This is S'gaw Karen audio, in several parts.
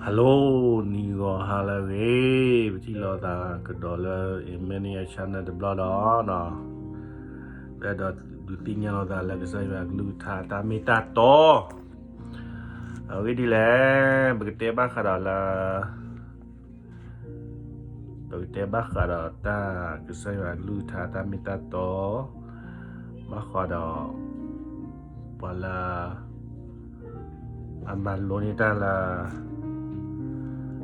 Hello, နံၤဂီၤဟါလၢအဂ့ၤ, ပထံၣ်လိာ်သးကဒီးလၢ Emmanuel Channel တဘျီဒီး, ပအဲၣ်ဒိးဒုးသ့ၣ်ညါလိာ်သးလၢကစၢ်ယွၤအကလုၢ်ကထါတၢ်မ့ၢ်တၢ်တီ, အဂ့ၢ်ဒ်လဲၣ်, ပကတဲဘၣ်ဃးဒီးလၢ ပကတဲဘၣ်ဃးဒီးတၢ်ကစၢ်ယွၤအကလုၢ်ကထါတၢ်မ့ၢ်တၢ်တီ, ဘၣ်ဃးဒီး ပှၤလၢ အမၤလိန့ၢ်တၢ်လၢ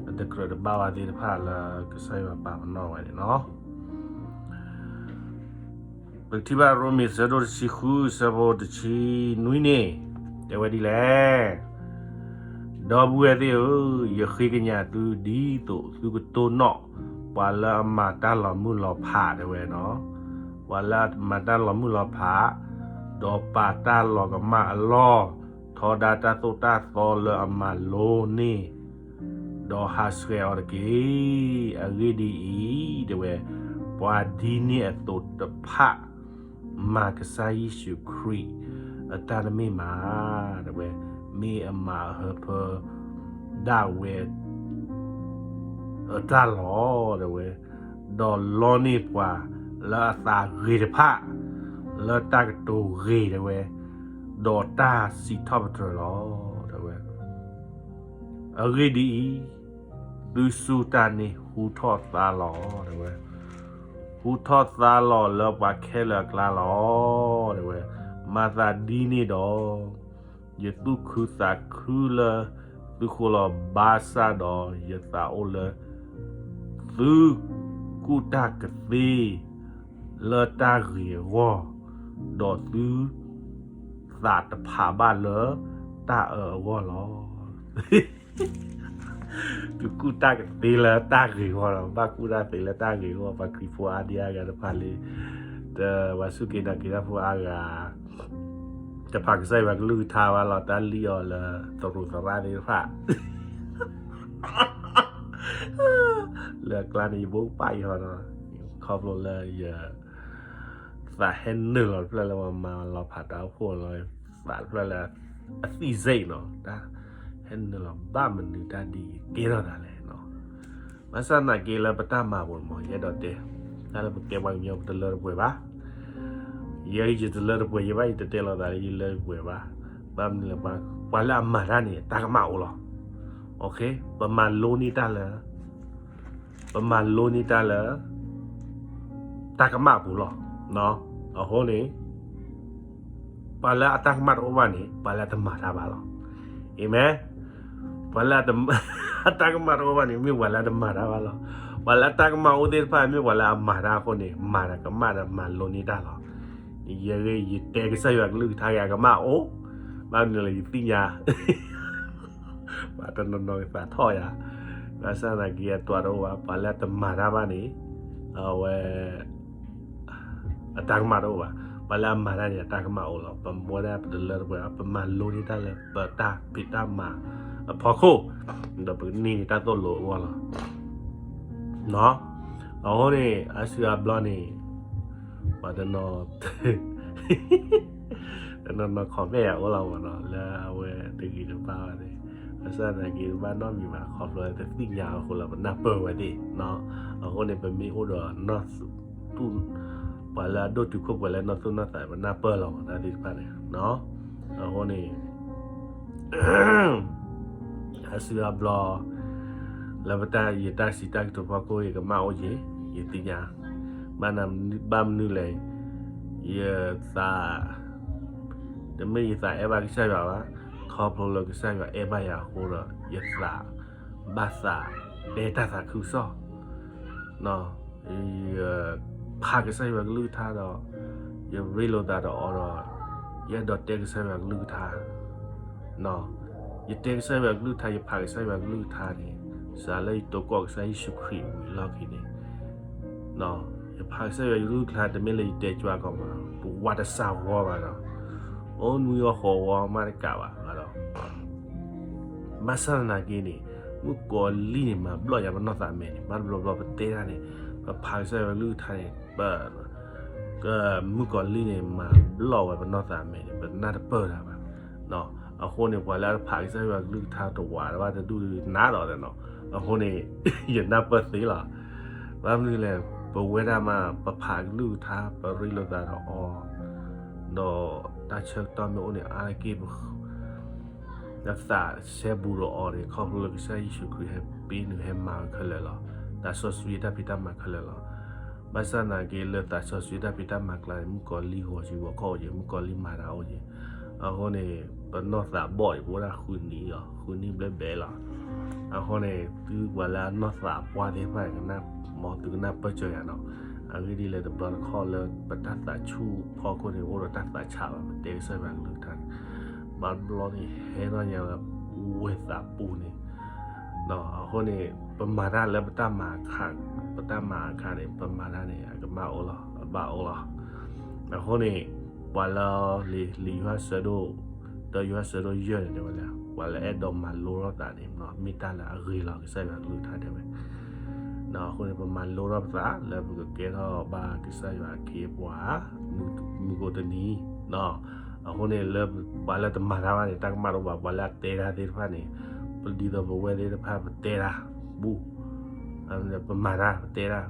အတကြၢးတဘၣ်ဝဲသ့ၣ်တဖၣ်လၢကစၢ်ယွၤပာ်ပနီၣ်ဝဲန့ၣ်လီၤ. ပကထံၣ်ဘၣ်ရိမ့ၤ ဆၢဒိၣ်တဆံဃု ဆၢဖိတဆံနွံန့ၣ် တဲဝဲဒ်လဲၣ်, ဒီပုၢ်ဝဲၢ်သ့ၣ်ဧၢ, ယဃ့ကညးသုဒ်သိးသုကတိၢ်နီၣ် ပှၤလၢအမၤတၢ်လီၤမုၢ်လီၤဖးတဲဝဲလီၤ. ပှၤလၢအမၤတၢ်လီၤမုၢ်လီၤဖး, ဒီးပာ်တၢ်လီၤကမၣ်အလီၢ်, ထီဒါတၢ်သိၣ်တၢ်သီလၢအမၤလိန့ၢ် ဒီးဟးဆှဲးအီၤတက့ၢ်. အဂ့ၢ်ဒ်အံၤ, တဲဝဲ, ပှၤဒ်န့ၣ်အသိးတဖၣ် မၤကစၢ်ယ့ၣ်ၡူးခရံာ်အတၢ်တမ့ၢ်မး, တဲဝဲ, မ့ၢ်အမၤအဟၢဖၢဒၣ်ဝဲအတၢ်လီၤ, တဲဝဲ, ဒီးလီန့ၢ်ပှၤလၢအသးဂ့ၤတဖၣ် လၢတၢ်ကတိၤဂ့ၤတဲဝဲ, ဒီးတၢ်စံးထီၣ်ပတြၢၤလီၤ, တဲဝဲ. အဂ့ၢ်ဒ်အံၤ, သုစူၢ်တၢ်န့ၣ်ဟူထီၣ်သါလီၤ, တဲဝဲ, ဟူထီၣ်သါလီၤလၢပှၤခဲလၢာ်အကျါလီၤ, တဲဝဲ, မၤသးဒ်န့ၣ်ဒီး ယသူၣ်ခုသးခုလၢသုဃိလီၤ, ဘၣ်ဆၣ်ဒီးယသးအိၣ်လၢ သုကူၣ်တၢ်ကသ့လၢတၢ်ဂ့ၤအဂီၢ်, ဒီးသုသးတဖးဘၣ်လၢတၢ်အၢအဂီၢ်လီၤ. သုကူၣ်တၢ်ကသ့လၢတၢ်ဂ့ၤအဂီၢ်လီၤ. ဘၣ်ကူၣ်တၢ်သ့လၢတၢ်ဂ့ၤအဂီၢ်, ပှၤခရံာ်ဖိအါဒံအါဂၤတဖၣ်လံ, တဝဲစူၢ်က့ၤနာ်က့ၤတၢ်ဖိအါဂၤ တဖးကစၢ်ယွၤကလုၢ်ကထါဘၣ်လီၤ, တၢ်လံၣ်အီၤလၢသရူးသရၣ်သ့ၣ်တဖၣ် လၢအကျါန့ၣ် ယဘိးကပၣ်အီၤဒီး ခီဖျိလၢယ သးဟဲနုာ်လီၤတဖျၢၣ်လၢပှၤမၤလီၤဖးတၢ်အိၣ်ဖှိၣ်လီၤ, သးတဖျၢၣ်လၢအသံၣ်စ့ၣ်နီၤ, တၢ်ဟဲနုာ်လီၤဘၣ်မနုၤတၢ်ဒ်အံၤကဲထီၣ်သးလဲၣ်နီၤ. ဘၣ်ဆၣ်သနာ်က့လၢပတၢ်မၤပူၤမး ယအဲၣ်ဒိးတဲ, တၢ်လၢပကဲပှၤကညီပတလၢတပှဲၤဘၣ်, ယဲယတလၢတပှဲၤယဲဘၣ်, ယတတဲလိာ်သးလၢယလၢယပှဲၤဘၣ်, ဘၣ်မနုၤလဲၣ်, ပှၤလၢအမၤတၢ်န့ၣ် တၢ်ကမၣ်အိၣ်လီၤ. ပမၤလိန့ၢ်တၢ်လၢ ပမၤလိန့ၢ်တၢ်လၢ တၢ်ကမၣ်အပူၤလီၤ. အဃိန့ၣ် ပှၤလၢအတၢ်ကမၣ်တအိၣ်ဘၣ်န့ၣ် ပှၤလၢအတမၤတၢ်ဘၣ်လီၤ. အၤမ့ၣ်. ပှၤလၢ အတၢ်ကမၣ်တအိၣ်ဘၣ်န့ၣ် မ့ၢ်ပှၤလၢအတမၤတၢ်ဘၣ်လီၤ. ပှၤလၢအတၢ်ကမၣ်အိၣ်သ့ၣ်တဖၣ် မ့ၢ်ပှၤလၢအမၤတၢ်အဃိန့ၣ် မၤဒီးကမၣ်ဒီးမၤလိန့ၢ်တၢ်လီၤ. ယဲ ယတဲကစၢ်ယွၤကလုၢ်ကထါဂ့ၤအကမၣ်အိၣ်, ဘၣ်မနုၤလဲၣ်ယသ့ၣ်ညါ ပှၤတနီၤနီၤကသးထီၣ်ယၤ, ဘၣ်ဆၣ်သနာ်က့အတၢ်တအိၣ်ဘၣ်, ပှၤလၢအတမၤတၢ်ဘၣ်န့ၣ် အဝဲ အတၢ်ကမၣ်တအိၣ်ဘၣ်, ပှၤလၢအမၤတၢ်န့ၣ် အတၢ်ကမၣ်အိၣ်လီၤ. ပမၤတၢ်ပတလၢတပှဲၤဘၣ်, ပမၤလိန့ၢ်တၢ်လၢပတၢ်ဖံးတၢ်မၤအဖီခိၣ်, ဒီးပကန့ၢ်န့ၢ်တၢ်သိၣ်လိအဂီၢ်လီၤ. အဃိန့ၣ် အါစုအါဘျီန့ၣ် ပှၤတနီၤ တနီၤနီၤ comment ယၤအိၣ်လီၤမးနီၤ, လၢအဝဲတဂ့ၤတဘၣ်ဘၣ်န့ၣ်, ဘၣ်ဆၣ်သနာ်က့တဘၣ်နီတမံၤဘၣ်, ခီဖျိတသ့ၣ်ညါအဃိလၢပနၢ်ပၢၢ်ဝဲသ့ၣ်. အဃိန့ၣ် ပမ့ၢ်အိၣ်ဒီးနီၢ်သူ ပှၤလၢအဒိၣ်တုာ်ခိၣ်ပှဲၤလၢနီၢ်သူၣ်နီၢ်သး ပနၢ်ပၢၢ်လီၤမး တၢ်သ့ၣ်တဖၣ်န့ၣ်. အဃိန့ၣ် အါစုအါဘျီ လၢပတၢ် ယတၢ်စံးတၢ်ကတိၤဖီခိၣ် ယကမၣ်အိၣ်က့ၤ ယသ့ၣ်ညါ, ဘၣ်မနုၤလဲၣ်, ယသး တမ့ၢ်ယသးအဲၣ်ဘၣ်ကစၢ်ယွၤဘၣ်, ခီဖျိလၢကစၢ်ယွၤအဲၣ်ဘၣ်ယၤအဃိဒီး ယသးဘၣ်သးတဲတၢ်သးခုကစီၣ် ယဖးကစၢ်ယွၤကလုၢ်ကထါဒီး ယရ့လိာ်သးဒီးအီၤဒီး ယအဲၣ်ဒိးတဲကစၢ်ယွၤကလုၢ်ကထါ, ယတဲကစၢ်ယွၤကလုၢ်ကထါ ယဖးကစၢ်ယွၤကလုၢ်ကထါန့ၣ် စးလၢယတိၤကိးကစၢ်ယ့ၣ်ၡူးခရံာ်ဝံၤလီၢ်ခံန့ၣ် ယဖးကစၢ်ယွၤကလုၢ်ကထါ တမ့ၢ်လၢယတဲကွၢ်ကီးမး ပဝးတစးဂီၤဘၣ်ဒီး အိၣ်နွံဂီၤဃိးဂီၤမးတကးဘၣ်ဒီး ဘၣ်ဆၣ်သနာ်က့န့ၣ် မုၣ်ကီၤလံၢ်န့ၣ် မၤဘျီၣ်ယၤပနီၢ်သးမဲာ်န့ၣ် ဘၣ်တဘျီဘျီပတဲတၢ်န့ၣ် ပဖးကစၢ်ယွၤကလုၢ်ကထါန့ၣ် ပ မုၣ်ကီၤလံၢ်န့ၣ် မၤဘျီၣ်ဝဲပနီၢ်သးမဲာ်န့ၣ် ပနၢ်တပၢၢ်တၢ်ဘၣ် အဃိန့ၣ် ပှၤလၢအတဖးကစၢ်ယွၤကလုၢ်ကထါတဝးတဘၣ်တဒူၣ်ဒုးနးဒီးနီၤ. အဃိန့ၣ် ယနၢ်ပၢၢ်သ့လီၤ. ဘၣ်မနုၤလဲၣ်, ပဝဲဒၣ်မး ပဖးကလုၢ်ကထါ ပရ့လိာ်သးဒီးအီၤ, ဒီးတၢ်ဆၢကတီၢ်မ့ၢ်အိၣ်န့ၣ် အါတက့ၢ် ပသးစဲဘူးဒီးအီၤန့ၣ် ခီဖျိလၢကစၢ်ယ့ၣ်ၡူးခရံာ်ဟဲပ့ၤနုာ် ဟဲမၤဝဲခဲလၢာ်လီၤ. သးစီဆှံတၢ်ဖံးတၢ်မၤခဲလၢာ်လီၤ. ဘၣ်ဆၣ်သနာ်က့ လၢသးစီဆှံတၢ်ဖံးတၢ်မၤကျါန့ၣ် မုၣ်ကီၤလံၢ်ဂီၤကံဂီၤခီၣ်အိၣ်က့ၤ, မုၣ်ကီၤလံၢ်မၤတၢ်အိၣ်က့ၤ. အဃိန့ၣ် ပနီၢ်သးဘီၣ်အံၤ ပအိၣ်ဒၣ်ဃုနံၣ်လီၤ, ဃုနံၣ်ဘျဲၣ်ဘျဲၣ်လီၤ. အဃိန့ၣ် သုပှၤလၢအနီၢ်သးပှၢ်သ့ၣ်တဖၣ်န့ၣ် မ်သုကနၢ်ပၢၢ်စၢၤယၤနီၤ. အဂ့ၢ်ဒ်လဲၣ်တဘျီတခီၣ်လၢ ပတၢ်သးဆူၣ်ဖီခိၣ်န့ၣ် အိၣ်ဒီးတၢ်သးဆးဘၣ်, ပတဲကစၢ်ယွၤကလုၢ်ကထါန့ၣ် ဘၣ်တဘျီန့ၣ် ဟဲထီၣ်ညါလၢ ဝဲသးပူၤန့ၣ် အဃိန့ၣ် ပမၤတၢ်လၢပတၢ်မၤအခါ, ပတၢ်မၤအခါန့ၣ် ပမၤတၢ်န့ၣ် အကမၣ်အိၣ်လီၤ, အဘၣ်အိၣ်လီၤ. အဃိန့ၣ် ပှၤလၢ လံာ်ယိၤဟၣ်ဆၢဒိၣ် ဒီးယိၤဟၣ်ဆၢဒိၣ်ယဲၢ်န့ၣ်တဲဝဲလၢ ပှၤလၢအဲၣ်ဒိးမၤလိထီၣ်သးန့ၣ် မ့ၢ်တၢ်လၢအဂ့ၤလီၤ ကစၢ်ယွၤကလုၢ်ကထါတဲဝဲ. အဃိန့ၣ် ပမၤလိထီၣ်ပသးလၢပကကဲထီၣ်ဘၣ်ကစၢ်ယွၤအခ့အပှၤ မုၢ်ကိးတနံၤ အဃိန့ၣ်လၢ ပှၤလၢတမၤတၢ်ဘၣ်န့ၣ် တၢ်ကမၣ်တအိၣ်ဘၣ်, ပှၤလၢအတဲတၢ်သ့ၣ်တဖၣ်န့ၣ် ပဒ်သိးပဝဲသ့ၣ်တဖၣ် ပတဲတၢ်ဘူၣ်, ပမၤတၢ် ပတဲတၢ်,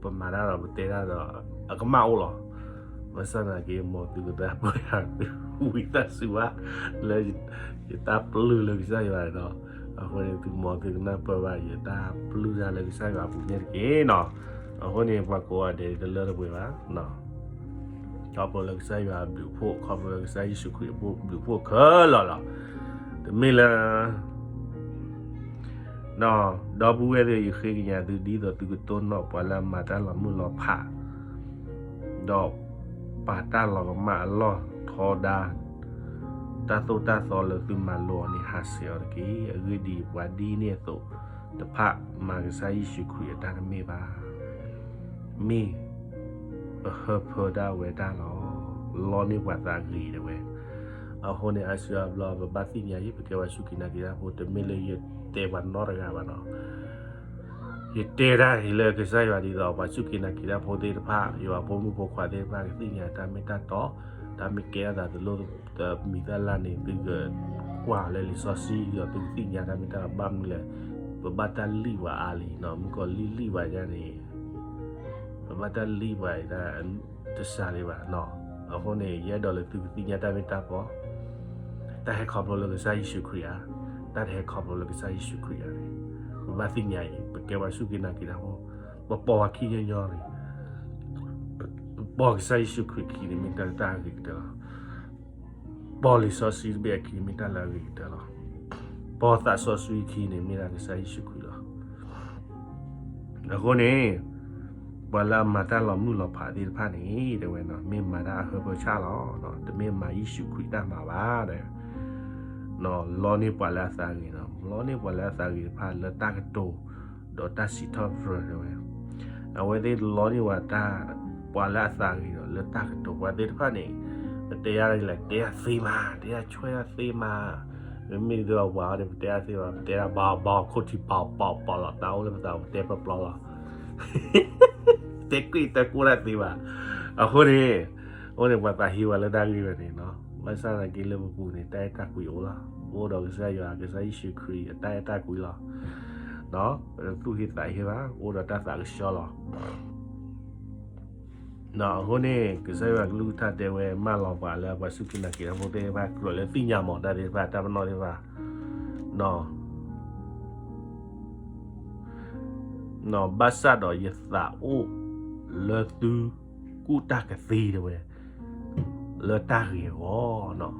ပမၤတၢ်ဒီးပတဲတၢ်ဒီး အကမၣ်အိၣ်လီၤ. ဘၣ်ဆၣ်သနာ်က့ မ်သုကသးပှၢ်ယၤ ဝံသးစူၤဘၣ် လၢ ယတၢ်ပျုၢ်လၢကစၢ်ယွၤန့ၣ်ဒီး အဃိန့ၣ် သုမ်သုကနၢ်ပၢၢ်ဘၣ် ယတၢ်ပျုၢ်တၢ်လၢကစၢ်ယွၤအပူၤန့ၣ်တက့ၢ်နီၤ. အဃိန့ၣ် ပှၤကိးဂၤဒဲးတလၢတပှဲၤဘၣ် ခီဖျိလၢကစၢ်ယွၤအဘျုးအဖှိၣ် ခီဖျိလၢကစၢ်ယ့ၣ်ၡူးခရံာ်အဘျုးအဖှိၣ်ခဲလၢာ်လီၤ. တမ့ၢ်လၢ ဒီပုၢ်ဝဲၢ်သ့ၣ်ဧၢ, ယဃ့ကညးသုဒ်သိးသုကတိၢ်နီၣ်ပှၤလၢအမၤတၢ်လီၤမုၢ်လီၤဖး ဒီးပာ်တၢ်လီၤကမၣ်အလီၢ်ထီဒါ တၢ်သိၣ်တၢ်သီလၢသုမၤလိအီၤန့ၣ် ဟးဆှဲးအီၤတက့ၢ်. အဂ့ၢ်ဒ်အံၤ, ပှၤဒ်န့ၣ်အသိးတဖၣ် မၤကစၢ်ယ့ၣ်ၡူးခရံာ်အတၢ်တမ့ၢ်ဘၣ်. မ့ၢ်ပဟၢဖၢဒၣ်ဝဲဒၣ်လီၤ. လီန့ၢ်ပှၤသးဂ့ၤတဲဝဲ. အဃိန့ၣ် အါစုအါဘျီ ပဘၣ်သ့ၣ်ညါအံၤ ပကဲပှၤစူၢ်က့ၤနာ်က့ၤတၢ်ဖိ တမ့ၢ်လၢယတဲပှၤနီတဂၤဘၣ်နီၤ. ယတဲတၢ်အံၤလၢကစၢ်ယွၤဒ်သိး ပှၤစူၢ်က့ၤနာ်က့ၤတၢ်ဖိသ့ၣ်တဖၣ် ယွၤဖိမုၣ်ဖိခွါသ့ၣ်တဖၣ် ကသ့ၣ်ညါတၢ်မ့ၢ်တၢ်တီ, တၢ်မ့ၢ်ကဲထီၣ်သးတလိၣ်တမံၤသၣ်လၢ်န့ၣ် သုကကွၢ်လၢလံာ်စီဆှံဒီး သုကသ့ၣ်ညါတၢ်မ့ၢ်တၢ်တီ ဘၣ်မနုၤလဲၣ်, ပဘၣ်တၢ်လံၣ်ပှၤအါလံနီၤ, မုၣ်ကီၤလံၣ်လံၣ်ပှၤယါန့ၣ် ပဘၣ်တၢ်လံၣ်ပှၤအံၤ တစှၤလံဘၣ်နီၤ. အဃိန့ၣ် ယအဲၣ်ဒိးလၢသုကသ့ၣ်ညါတၢ်မ့ၢ်တၢ်တီ, တၢ်ဟဲခီဖျိလၢကစၢ်ယ့ၣ်ၡူးခရံာ်ဧါ, တၢ်တဟဲခီဖျိလၢကစၢ်ယ့ၣ်ၡူးခရံာ်ဧါန့ၣ် ပဘၣ်သ့ၣ်ညါအံၤ ပကဲပှၤစူၢ်က့ၤနာ်က့ၤတၢ်ဖိ, ပပိာ်ပှၤခံညီညီန့ၣ်, ပိာ်ကစၢ်ယ့ၣ်ၡူးခရံာ်ခံန့ၣ် မ့ၢ်တၢ်လၢတၢ်အဂ့ၤကတၢၢ်လီၤ. ပိာ်လံာ်စီဆှံတဘ့ၣ်အခံန့ၣ် မ့ၢ်တၢ်လၢအဂ့ၤကတၢၢ်လီၤ. ပိာ်သးစီဆှံခံန့ၣ် မ့ၢ်ဒၣ်ကစၢ်ယ့ၣ်ၡူးခရံာ်လီၤ. အဃိန့ၣ် ပှၤလၢအမၤတၢ်လီၤမုၢ်လီၤဖးသ့ၣ်တဖၣ်န့ၣ် တဲဝဲနီၤ, မ့ၢ်မၤတၢ်အဟၢဖၢဆၣ်လီၤ, တမ့ၢ်မၤယ့ၣ်ၡူးခရံာ်တၢ်မၤဘၣ် တဲဝဲ. လီန့ၢ်ပှၤလၢအသးဂ့ၤနီၤ, လီန့ၢ်ပှၤလၢအသးဂ့ၤတဖၣ်လၢတၢ်ကတိၤ ဒီးတၢ်စံးထီၣ်ပတြၢၤတဲဝဲ. အဝဲသ့ၣ်လီန့ၢ်ဝဲတၢ် ပှၤလၢအသးဂ့ၤဒီးလၢတၢ်ကတိၤ ပှၤသ့ၣ်တဖၣ်န့ၣ် ပတဲယၤလဲၣ်, တဲယၤသ့မး, တဲယၤဆွဲယၤသ့မး, မ့မ့ၢ်ဒ်သိးပှၤအံၤန့ၣ် ပတဲယၤသ့မး, ပတဲဒၣ်ဘၣ်ဘၣ် ခိၣ်ထံပာ်ပာ်ပာ်လီၤ, တၢ်အိၣ်လၢပသး ပတဲပျီပျီလီၤ. တဲကွံာ်တဲကိၢ်တၢ်သ့ဘၣ်. အဃိန့ၣ် အဃိန့ၣ် ပှၤသးဟ့ဝဲလၢတၢ်ဂ့ၢ်ဝဲန့ၣ်နီၤ, ဘၣ်ဆၣ်သနာ်က့လၢပပူၤန့ၣ် တၢ်အဲၣ်တၢ်ကွံအိၣ်လီၤ. ပအိၣ်ဒီးကစၢ်ယွၤ ကစၢ်ယ့ၣ်ၡူးခရံာ်အတၢ်အဲၣ်တၢ်ကွံလီၤ. ပတသူၣ်ဟ့သးဟ့ဘၣ်, အိၣ်ဒီးတၢ်သးကဆှီလီၤ. အဃိန့ၣ် ကစၢ်ယွၤကလုၢ်ကထါတဲဝဲ မၢလီၤပှၤလၢပှၤစူၢ်က့ၤနာ်က့ၤတၢ်ဖိသ့ၣ်တဖၣ် ကြၢးလၢသ့ၣ်ညါမးတၢ်သ့ၣ်တဖၣ် တၢ်ပနီၣ်သ့ၣ်တဖၣ် ဘၣ်ဆၣ်ဒီးယသးအိၣ်လၢသုကူၣ်တၢ်ကသ့တဲဝဲ, လၢတၢ်ဂ့ၤအဂီၢ်,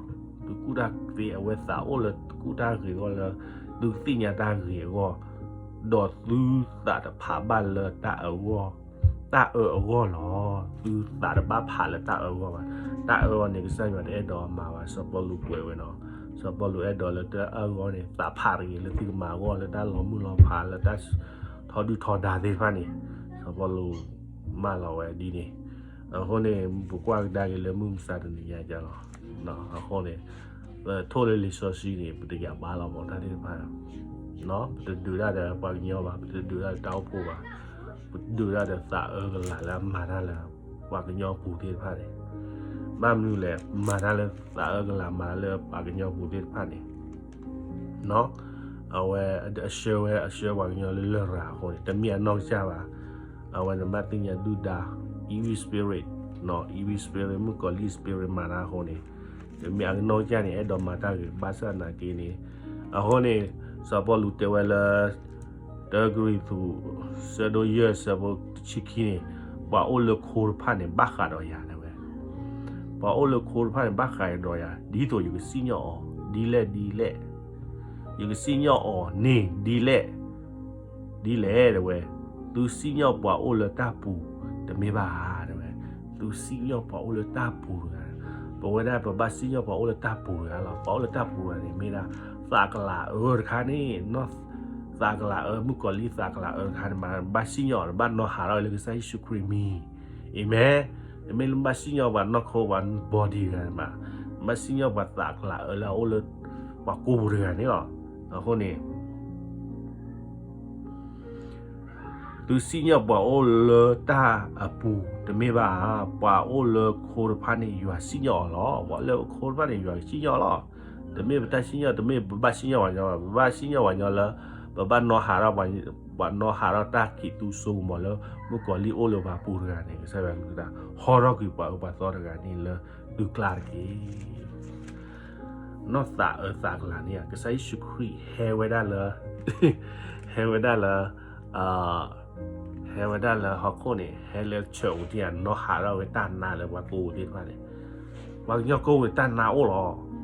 သုကူၣ်တၢ်ကသ့ အဝဲသးအိၣ်လၢသုကူၣ်တၢ်ဂ့ၤအဂီၢ်လၢ သုကသ့ၣ်ညါတၢ်ဂ့ၤအဂီၢ်, ဒီးသုသးတဖးဘၣ်လၢတၢ်အၢအဂီၢ်, တၢ်အၢအဂီၢ်လီၤ. သုသးတဘၣ်ဖးလၢတၢ်အၢအဂီၢ်ဘၣ်. တၢ်အၢအဂီၢ်န့ၣ် ကစၢ်ယွၤတအဲၣ်ဒိးမၤဘၣ်. စီၤပီလူးကွဲးဝဲနီၤ, စီၤပီလူးအဲၣ်ဒိးလၢတၢ်အၢအဂီၢ်န့ၣ် သးဖးတဂ့ၤ လၢသုကမၤအဂီၢ် လၢတၢ်လီၤမုၢ်လီၤဖး လၢတၢ်ထီဒုၣ်ထီဒါသ့ၣ်တဖၣ်န့ၣ် စီၤပီလူးမၢလီၤဝဲဒ်န့ၣ်. အဃိန့ၣ် ပကွၢ်ကဒါက့ၤလၢမုၢ်မဆါတနံၤညါလီၤ. အဃိန့ၣ် ပထိၣ်လၢလံာ်စီဆှံန့ၣ် ပတယာ်ဘါလီၤမးတၢ်သ့ၣ်တဖၣ်, ပတဒုးတၢ်ဒီးပှၤကညီဘၣ်, ပတဒုးတၢ်ဒီးတၢ်အိၣ်ဖှိၣ်ဘၣ်, ပဒုးတၢ်ဒီးသးအၢကလၤလၢအမၤတၢ်လၢပှၤကညီပူၤသ့ၣ်တဖၣ်န့ၣ် ဘၣ်မနုၤလဲၣ် မၤတၢ်လၢသးအၢကလၤ မၤတၢ်လၢပှၤကညီပူၤသ့ၣ်တဖၣ်န့ၣ် အဝဲအဆှၢဝဲ အဆှၢပှၤကညီလၢလရာ်အဃိန့ၣ် တမ့ၢ်အနီၢ်ကစၢ်ဘၣ်. အဝဲန့ၣ်ဘၣ်သ့ၣ်ညါဒုၣ်ဒါ evil spirit, evil spirit မုၣ်ကီၤလံၢ် spirit မၤတၢ်အဃိန့ၣ် တမ့ၢ်အနီၢ်ကစၢ်န့ၣ် အဲၣ်ဒိးမၤတၢ်ဂ့ၤ ဘၣ်ဆၣ်သနာ်က့န့ၣ် အဃိန့ၣ် စီၤပီလူးတဲဝဲလၢ တၢကရံၣ်သူး ဆၢဒိၣ်ယဲၢ် ဆၢဖိတဆံခံန့ၣ် ပှၤအိၣ်လၢခိတဖၣ်န့ၣ် ဘၣ်ဃးဒီးယၤတဲဝဲ ပှၤအိၣ်လၢခိတဖၣ်န့ၣ် ဘၣ်ဃးဒီးယၤ ဒ်သိးယကစံၣ်ညီၣ်အီၤ ဒ်လဲၣ်ဒ်လဲၣ်, ယကစံၣ်ညီၣ်အီၤန့ၣ်ဒ်လဲၣ် ဒ်လဲၣ်တဲဝဲ, သုစံၣ်ညီၣ်ပှၤအိၣ်လၢတၢ်ပူၤ တမ့ၢ်ဘၣ်ဧါတဲဝဲ, သုစံၣ်ညီၣ်ပှၤအိၣ်လၢတၢ်ပူၤတဂၤ, ပဝဲဒၣ်ပဘၣ်စံၣ်ညီၣ်ပှၤအိၣ်လၢတၢ်ပူၤတဂၤလီၤ. ပှၤအိၣ်လၢတၢ်ပူၤတဂၤန့ၣ် မ့ၢ်ဒၣ် သးကလၤအၢတခါန့ၣ်, သးကလၤအၢ မုၣ်ကီၤလံၢ်သးကလၤအၢတခါန့ၣ် ဘၣ်စံၣ်ညီၣ် ဘၣ်နီၤဟးထီၣ်လၢကစၢ်ယ့ၣ်ၡူးခရံာ်မံၤ, အၤမ့ၣ်, တမ့ၢ်လၢဘၣ်စံၣ်ညီၣ်ပှၤနီၢ်ခိပှၤ body တဂၤန့ၣ်ဘၣ်, ဘၣ်စံၣ်ညီၣ်ပှၤသးကလၤအၢလၢအအိၣ်လၢ ပှၤကိးပူၤတဂၤန့ၣ်လီၤ. အဃိန့ၣ် သုစံၣ်ညီၣ်ပှၤအိၣ်လၢတၢ်အပူၤ တမ့ၢ်ဘၣ်ဧါ, ပှၤအိၣ်လၢခိတဖၣ်န့ၣ် ယွၤစံၣ်ညီၣ်အီၤလီၤ. ပှၤလၢခိတဖၣ်န့ၣ် ယွၤစံၣ်ညီၣ်လီၤ. တမ့ၢ်ပတၢ်စံၣ်ညီၣ် တမ့ၢ်ပဘၣ်စံၣ်ညီၣ်ပှၤညီ, ပဘၣ်စံၣ်ညီၣ်ပှၤညီလၢ ပဘၣ်နီၤဟးထီၣ် ပှၤနီၤဟးထီၣ်တၢ်ခံးသူစိကမီၤလၢ မုၣ်ကီၤလံၢ်အိၣ်လၢပှၤပူၤတဂၤန့ၣ် ကစၢ်ယွၤကလုၢ်ကထါ ဟီထီၣ်ကွံာ်ပှၤအၢပှၤသီတဂၤန့ၣ်လၢသုကျါတက့ၢ်. နီၢ်သးအၢသးကလၤန့ၣ် ကစၢ်ယ့ၣ်ၡူးခရံာ်ဟဲဝဲဒၣ်လၢ ဟဲဝဲဒၣ်လၢ ဟဲဝဲဒၣ်လၢဟီၣ်ခိၣ်န့ၣ် ဟဲလၢဆၢးအူၤတံၢ် နီၤဟးထီၣ်ဝဲတၢ်နါလၢပှၤကိးပူၤသ့ၣ်တဖၣ်န့ၣ်, ပှၤကညီကိးပူၤန့ၣ်တၢ်နါအိၣ်လီၤ.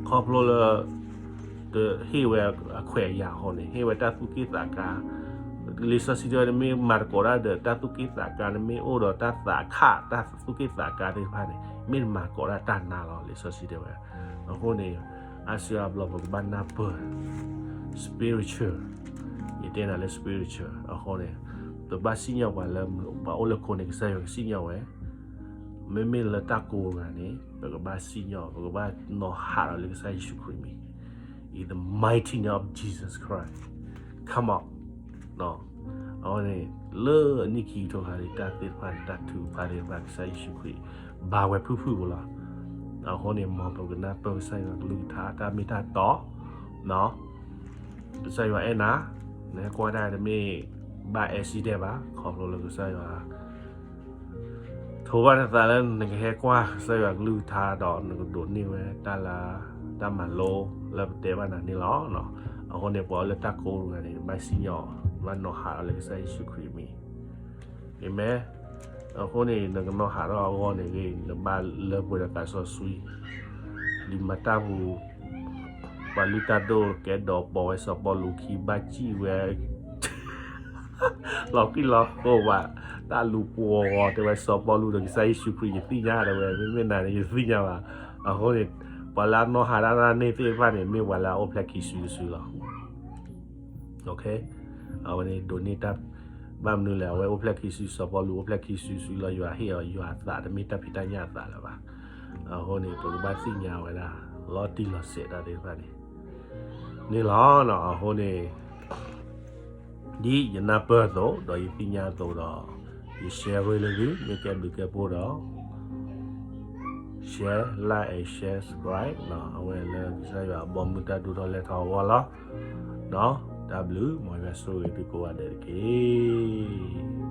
ခီဖျိလၢ တဟ့ၣ်ဝဲအခွဲးအယာ်အဃိန့ၣ် ဟ့ၣ်ဝဲတၢ်သူၣ်က့ၣ်သးကါ, လံာ်စီဆှံတဲဝဲ နမ့ၢ်မၤသကိးတၢ်ဒီးတၢ်သူၣ်က့ၣ်သးကါ နမ့ၢ်အိၣ်ဒီးတၢ်သးခး တၢ်သူၣ်က့ၣ်သးကါသ့ၣ်တဖၣ်န့ၣ် မ့ၢ်နမၤသကိးတၢ်တၢ်နါလီၤ လံာ်စီဆှံတဲဝဲ. အဃိန့ၣ် အါစုအါဘျီပကဘၣ်နၢ်ပၢၢ် spiritual, ယတဲနၤလၢ spiritual အဃိန့ၣ် ပဘၣ်စံၣ်ညီၣ်ပှၤလၢ ပှၤအိၣ်လၢခိန့ၣ် ကစၢ်ယွၤကစံၣ်ညီၣ်ဝဲ, မ့မ့ၢ်လၢတၢ်ကိးဂၤန့ၣ် ပကဘၣ်စံၣ်ညီၣ် ပကဘၣ်နီၤဟးထီၣ်လၢကစၢ်ယ့ၣ်ၡူးခရံာ်မံၤ in the mighty name of Jesus Christ, come on. အဃိန့ၣ် လၢနံၣ်ခံကထိခါန့ၣ် တၢ်သ့ၣ်တဖၣ်န့ၣ် တၢ်ထုကဖၣ်သ့ၣ်တဖၣ် ကစၢ်ယ့ၣ်ၡူးခရံာ် ဘၣ်ဝဲဖုၣ်ဖုၣ်ဖိလီၤ. အဃိန့ၣ် မ်ပကနၢ်ပၢၢ်ကစၢ်ယွၤကလုၢ်ကထါ တၢ်မ့ၢ်တၢ်တီ ကစၢ်ယွၤအဲၣ်နၤ, နဟဲကွၢ်တၢ်တမ့ၢ်ဘၣ် accident ဘၣ်, ခီဖျိလၢကစၢ်ယွၤ ထိးဘၣ်နသးလၢနကဟဲကွၢ်ကစၢ်ယွၤကလုၢ်ကထါဒီး နကဒိးန့ၢ်ဝဲတၢ်လၢ တၢ်မၤလိလၢပတဲဘၣ်နၤန့ၣ်လီၤ. အဃိန့ၣ် ပှၤအိၣ်လၢတၢ်ကိးဂၤန့ၣ် ဘၣ်စံၣ်ညီၣ် ဘၣ်နီၤဟးထီၣ်လၢကစၢ်ယ့ၣ်ၡူးခရံာ်မံၤ, အၤမ့ၣ်. အဃိန့ၣ် နကနီၤဟးထီၣ်အဂီၢ်န့ၣ်ဂ့ၤ နဘၣ်လၢပှဲၤဒီးသးစီဆှံ, လံာ်မၤတၢ်ပူၤ ပှၤလုၢ်တၢ်ဒိၣ်ကဲဒီးပိာ်ဝဲစီၤပီလူးခံ ဘၣ်စံၣ်ဝဲ လီၤဃံလီၤဃိဘၣ်, တၢ်လူၤပိာ်ဂီၤတဲဝဲ စီၤပီလူးဒီးကစၢ်ယ့ၣ်ၡူးခရံာ် ယသ့ၣ်ညါတဲဝဲ, မ့မ့ၢ်နၤန့ၣ် ယသ့ၣ်ညါဘၣ်. အဃိန့ၣ် ပှၤလၢအနီၤဟးတၢ်န့ၣ်သ့ၣ်တဖၣ်န့ၣ် မ့ၢ်ပှၤလၢအအိၣ်ဖျဲၣ်ခံစုတစုလီၤ. အဝဲန့ၣ်ဒိးန့ၢ်တၢ်, ဘၣ်မနုၤလဲၣ် အဝဲအိၣ်ဖျဲၣ်ခံစု စီၤပီလူးအိၣ်ဖျဲၣ်ခံစုစုလီၤ ယွၤဟ့ၣ်အီၤယွၤအသး တမ့ၢ်တၢ်ဖံးတၢ်ညၣ်အသးလၢၤဘၣ်. အဃိန့ၣ် ပကဘၣ်သ့ၣ်ညါဝဲဒၣ် လီၤတံၢ်လီၤဆဲးတၢ်သ့ၣ်တဖၣ်န့ၣ် န့ၣ်လီၤ. အဃိန့ၣ် ဒ်ယနၢ်ပၢၢ်အသိး ဒီးယသ့ၣ်ညါအသိးဒီး ယ share ဝဲလၢသု မ့ၢ်ကဲဘျုးကဲဖှိၣ်ဒီး share, like and share, subscribe အဝဲလၢကစၢ်ယွၤအဘီမုၢ်တၢ်ဒိၣ်ထီၣ်လဲၢ်ထီၣ်အဂီၢ်လီၤ. တၢ်ဘျုး မ်ယွၤဆိၣ်ဂ့ၤသုကိးဂၤဒဲးတက့ၢ်.